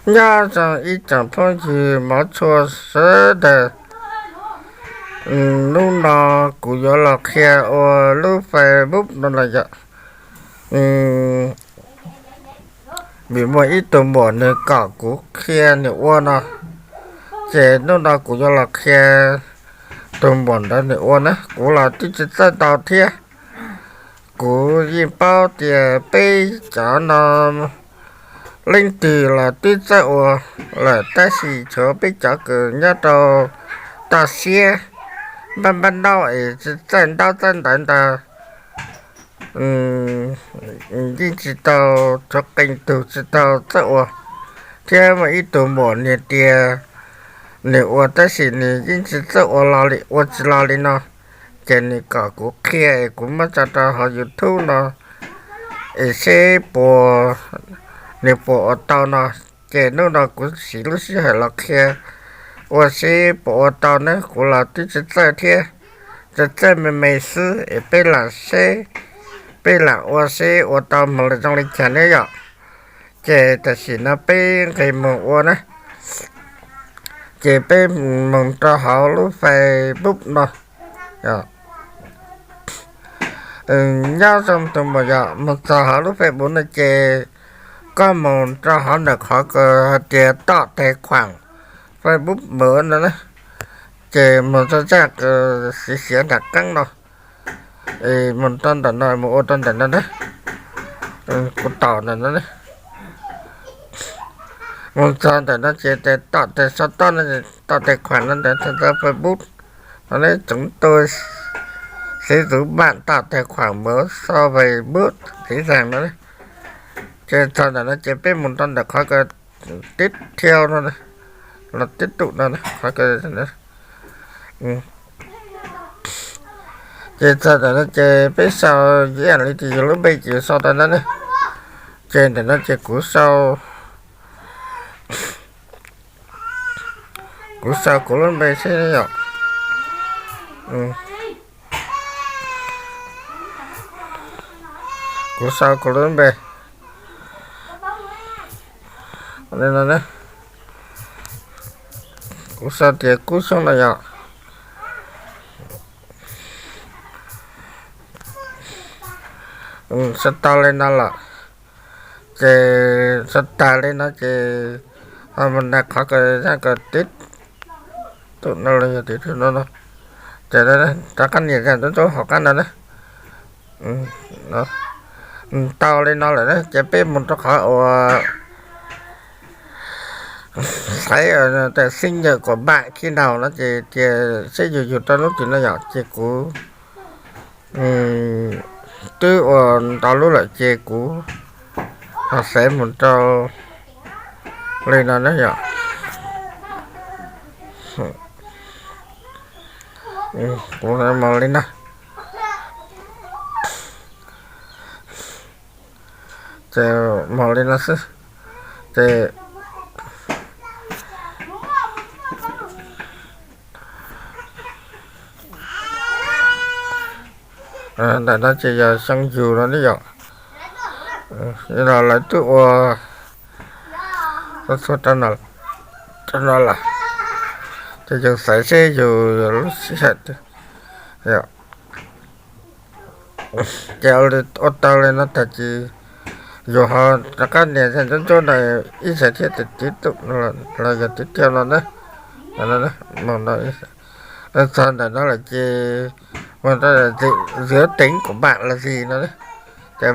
Nyob zoo ib tsoom phooj ywg mov tshua sawv daws, hnub no kuv yuav los qhia ua lub Facebook no los yog vim muaj ib tug muam nws kom kuv qhia nws ua no, ces hnub no kuv yuav los qhia tus muam ntawd nws ua na. Kuv los twb tsis txawj ntau thiab, kuv yeej paub tias peb cov no leej twg los twb txawj ua lawm, tab sis tshuav peb cov kws nyob rau toj siab npaj npaj nauj es tsis txawj ntaub txawj ntawv ntag, yeej tsis tau, tshuav qee tug tsis tau txawj ua, thiab muaj ib tug muam niag tias nws ua tab sis nws yeej tsis txawj ua los li, ua tsis los li no, ces nws kom kuv qhia es kuv muab tso rau hauv YouTube no es seb puas, nws puas ua tau no. Ces hnub no kuv siv lub sij hawm los qhia ua seb puas ua tau na, kuv los twb tsis txawj thiab, tsis txawj me me xwb es peb lam seb, peb lam ua seb ua tau moog los zoo li cas ne yom. Ces tam sim no peb nqis moog ua na, ces peb moog rau hauv lub Facebook no. Nyob zoo tus muam yom, moog txog hauv lub Facebook no ces koj moog rau hauv ntawm qhov kws hais tias toj tais khuam Facebook mawm no na, ces moog rau zaj kws xiav xiav nram qeeb no, moog rau ntawm no, moog ua rau ntawm no na, kuv taum ntawm no na. Moog txog ntawm no ces toj tais sau toj no, toj tais khuam no ntawd txog Facebook no ne, chúng tôi sẽ giúp bạn tạo tài khoản mở sau Facebook dễ dàng no. Ces txog ntawm no ces peb mus rau ntawm qhov kws tib thiau no, los tib tug no, qhov kws ces txog ntawm no ces peb sau ib yam li tias yus lub npe ces yus sau rau no ne. Ces ntawm no ces kuv sau, kuv sau kuv lub npe seb yom. Kuv sau kuv lub npe li no, kuv sau tias Kub Xyooj no yom. Sau tau li no lawm, ces sau tas li no ces ho mus nais qhov kws zaj kws tib tug no los yog tib tug no no, ces rov qab nias zaj ntsuab ntsuab hauv qab no na. Tau li no lawm na ces peb mus rau qhov uas xaiv tias xib nyawm kuam npam khi nau no ces tias seb yus yug rau lub twg no yom, ces kuv twb ua ntau lub lawm ces kuv ho xaiv mus rau li no na yom. Kuv mus li no, ces mus li no xwb, ces ntawm no ces yog xyoo yug no ne yom. Los lawv twb ua txhua txhua rau no lawm, ces yus xaiv seb yus lub sij hawm twg. Ces ua tau li no tag ces yus ho rov qab nias zaj ntsuab ntsuab no ib zaug thiab tias tib tug los yog tib thiau no na. Txog ntawm no lawm ces ua rau dưỡng tĩnh của bạn là gì no, ces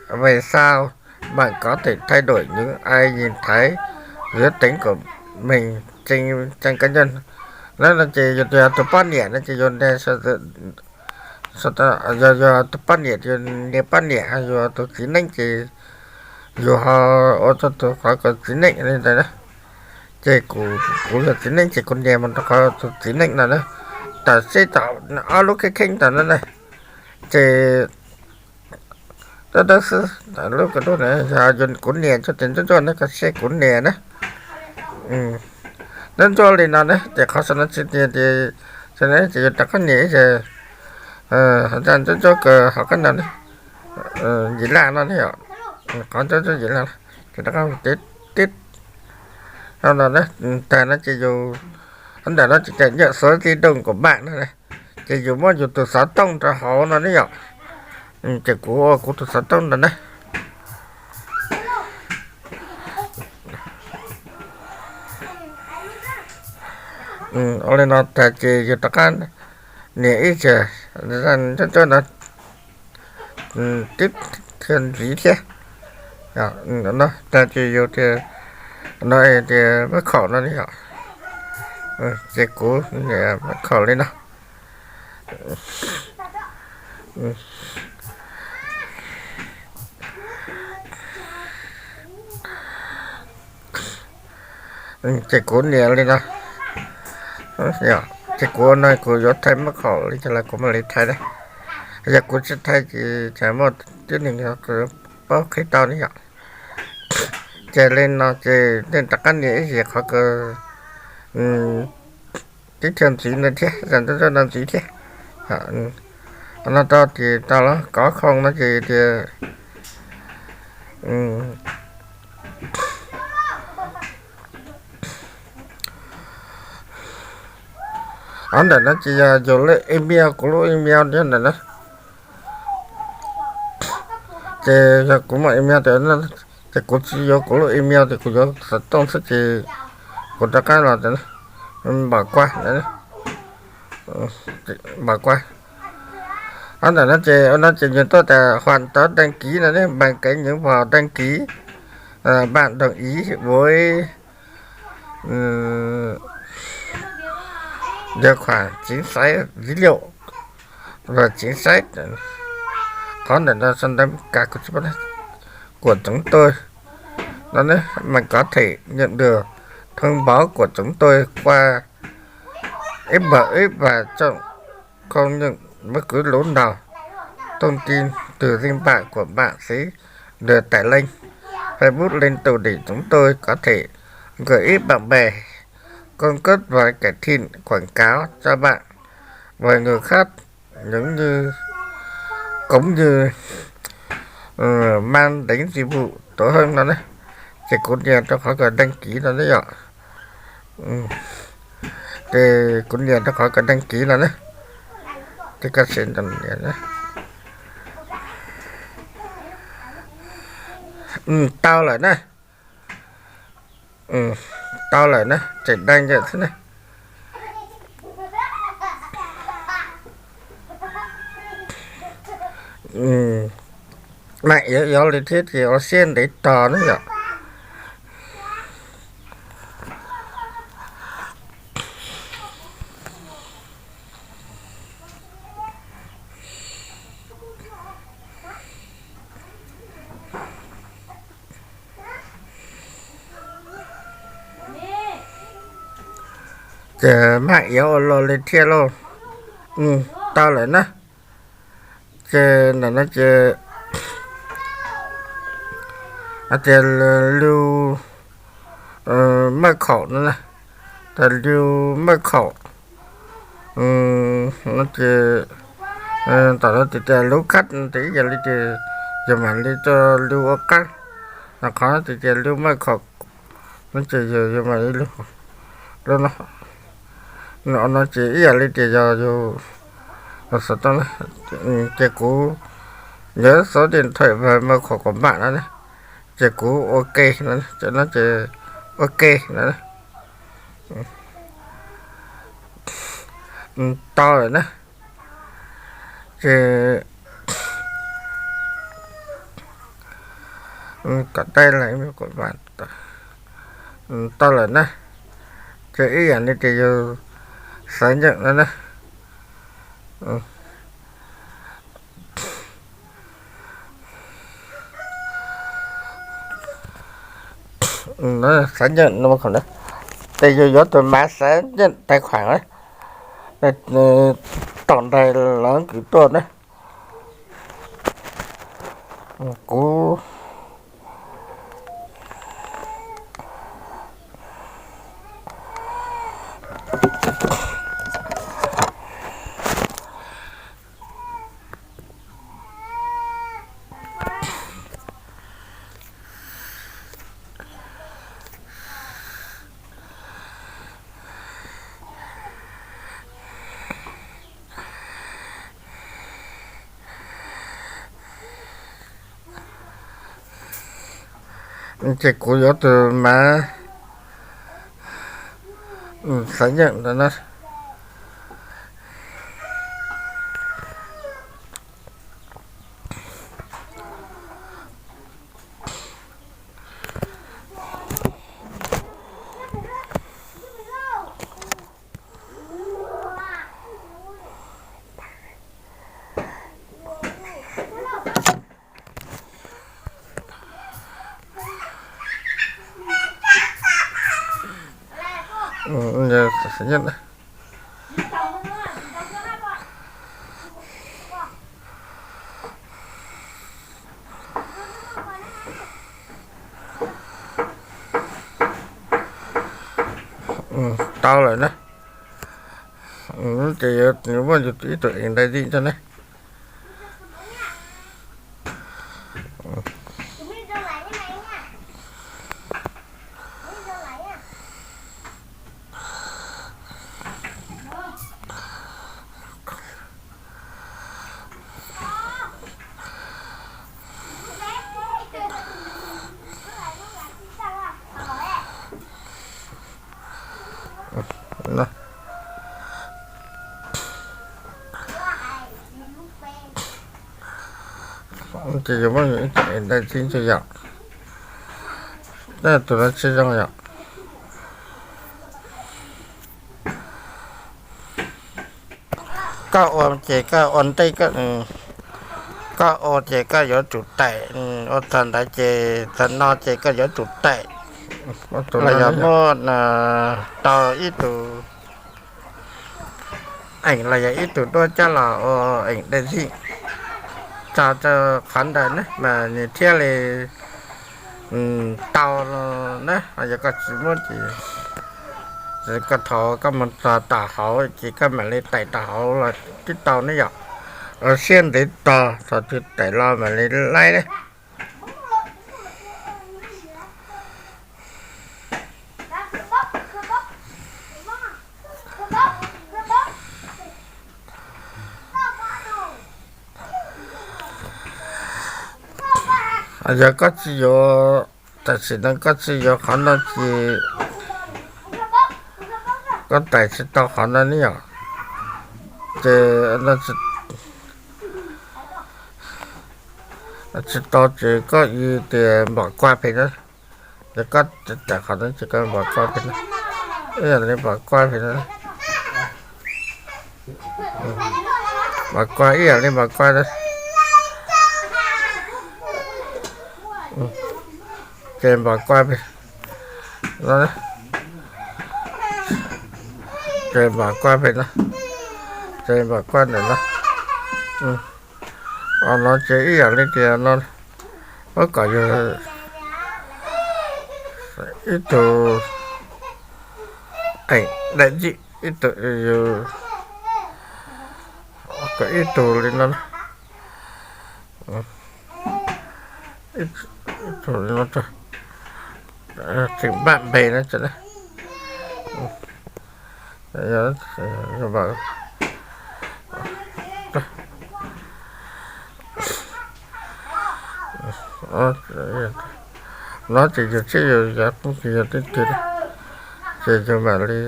về sau bạn có thể thay đổi những ai nhìn thấy dưỡng tĩnh của mình trên trang cá nhân. Lawv no ces yus yog tus poj niam no ces yus nias, yog tus poj niam ces yus nias poj niam, yus tus txiv neej ces yus ho ua rau tus qhov kws txiv neej li ntawd na. Ces kuv, kuv yog txiv neej ces kuv nias mus rau qhov tus txiv neej no na. Tam seb tau ob lub kheej kheej ntawm no na, ces dawb dawb xwb. Lub kws lub no yog kuv nias ntsuab tes ntsuab ntsuab ne, koj seb kuv nias na. Ntsuab ntsuab li no na ces qhov saum no tsis tias, ces yus rov qab nias ib zaug, ntsuab ntsuab kws hauv qab no ne, yim laj no ne yom. Qhov ntsuab ntsuab yim laj, ces rov qab tib, tib, Tag no ces yus, ntawm no ces cov nhớ số di động của bạn no, ces yus muab yus tus xov tooj rau hauv no ne yom. Ces kuv ua kuv tus xov tooj no na. Ua li no tag ces yus rov qab nias ib zaug, ntsuab ntsuab no, tib thiaj ntxiv thiab. No tag ces yus tias, no tias mật khẩu no ne yom. Ces kuv nias mật khẩu li no. Ces kuv nias li no. Ces kuv ua no kuv yuav thaij mật khẩu li cas los kuv mam li thaij na. Yog kuv tsis thaij ces tsam muaj tib neeg paub qhib tau ne yom. Ces li no ces nej rov qab nias ib zaug qhov kws tib thiaj ntxiv no thiab, zam ntsuab ntsuab no ntxiv thiab. No rau ces tau los kov khoo no ces tias, o ntawm no ces yog yus lub email, kuv lub email nyob ntawm no. Ces yog kuv muaj email tias, ces kuv tsis yuav kuv lub email tias, kuv yuav xov tooj xwb ces kuv rov qab los tias, npam kuaj, npam kuaj. O ntawm no ces ua no ces nws tuaj tias hoàn tất đăng ký no ne, bằng ký những vào đăng ký, bạn đồng ý với điều khoản chính sách dữ liệu và chính sách. Qhov ntawm no sau đây các của chúng tôi, nó, bạn có thể nhận được thông báo của chúng tôi qua ép bảy ép và chọn không nhận bất cứ lúc nào thông tin từ riêng bạn của bạn sẽ được tải lên Facebook lên tủ để chúng tôi có thể gửi ib bạn bè, cung cấp và cải thiện quảng cáo cho bạn và người khác, những như, cũng như mang đến dịch vụ tốt hơn no na. Ces kuv nias rau qhov kws đăng ký no ne yom. Ces kuv nias rau qhov kws đăng ký no na. Ces koj sim nias. Tau lawm na. Tau lawm na, tseem đăng yam xwb na. Mam yuav yuav li thiab ces ua siab ntev tos na yom. Ces mam yuav ua luaj li thiab lauj. Tau lawm na. Ces ntawm no ces hais tias lưu mật khẩu no na, tias lưu mật khẩu no ces tom no tias, tias lub khab no ces ib yam li tias yus mam li tso lub ua qab, no qhov no tias, tias lub maj khom no ces yus, yus mam li lub no. No ces ib yam li tias yog yus xov tooj, ces kuv nhớ số điện thoại và mật khẩu của bạn no na, ces kuv ua ke no, ces no ces ua ke no. Tau lawm na. Ces kom taij lawm, tau lawm na. Ces ib yam li tias yus xác nhận no na. Xác nhận no ces yus yuav tus mã xác nhận tài khoản na, tom ntej los kwv tuaj na. Kuv Ces kuv yuav tus mav xav nyeem ntawd na. Tau lawm na. Ces yuav muaj ib tug ees dai zim tso ne. Ces yuav muaj ib tug ees dai zim tso yom. Tus no tsis zoo yom. Koj ua ces koj ua ntej, koj ua ces koj yuav tsum taim, ua txog ntawd ces txog no ces koj yuav tsum taim. Los yog muaj tau ib tug eem los yog ib tug duab coj los ua eem dai zim tso rau qhov ntawd ne mas nws thiaj li tau na. Yog koj tsis muaj ces koj thov koj mus txog tom hauv ces koj mam li taim tom hauv los twb tau ne yom. Los siab ntev tog thaum twg taim los mam li laib ne. Yog koj tsis yuav, tam sim no koj tsis yuav qhov no ces koj taim tsis tau qhov no ne yom. Ces tsis tau ces koj ib tias npam kuaj pem na. Yog koj taim qhov no ces koj npam kuaj pem na. Ib yam li npam kuaj pem na. Npam kuaj ib yam li npam kuaj na. Ces npam kuaj pem no. Ces npam kuaj pem no. Ces npam kuaj ntawm no. Os, no ces ib yam li tias no, muab kom yus ib tug eem dai zim, ib tug yus kom ib tug li no, ib tug li no, tseem npaj npe no. No ces yus tseb yus yav poob yus yog tib tug, ces yus mam li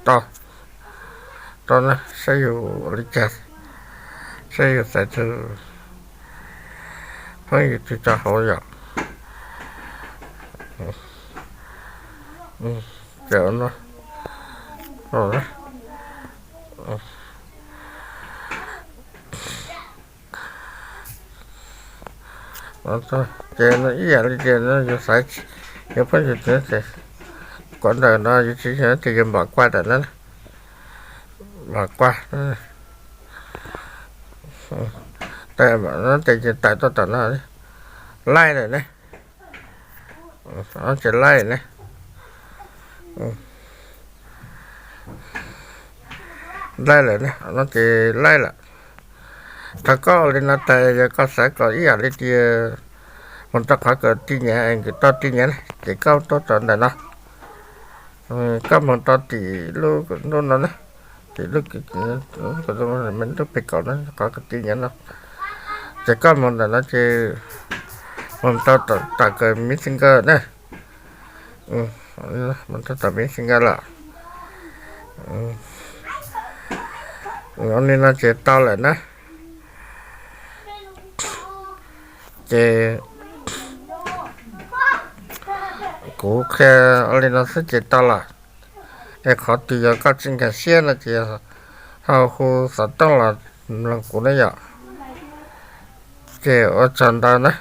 tau, tau na, saib yus ua li cas, saib yus xaiv tug phooj ywg twg tso hauv yom. Ces no, ces no ib yam li tias no yus xaiv, yus phooj ywg twg ces, kuv ntawm no yus tsis yog ces yus npam kuaj ntawm no, npam kuaj, no ces yus tawm tuaj tom no, laij lawm ne. Ces laij ne, laij lawm ne, no ces laij lawm. Thaum koj ua li no tas yog koj xav kom ib yam li tias mus rau qhov kom tij nyiav, nkws tau tij nyiav na ces koj tuaj rau ntawm no, koj mus rau tim lub no na, tim lub, lub pes kaum no, qhov kom tij nyiav no, Ces koj mus ntawm no ces mus rau tom kawm Messenger na. Mus rau tom Messenger lawm. Ua li no ces tau lawm na. Ces kuv qhia ua li no xwb ces tau lawm. Es qhov twg yog koj tsis nkag siab no ces ho hu xov tooj los mloog kuv na yom. Ces ua tsaug ntau na.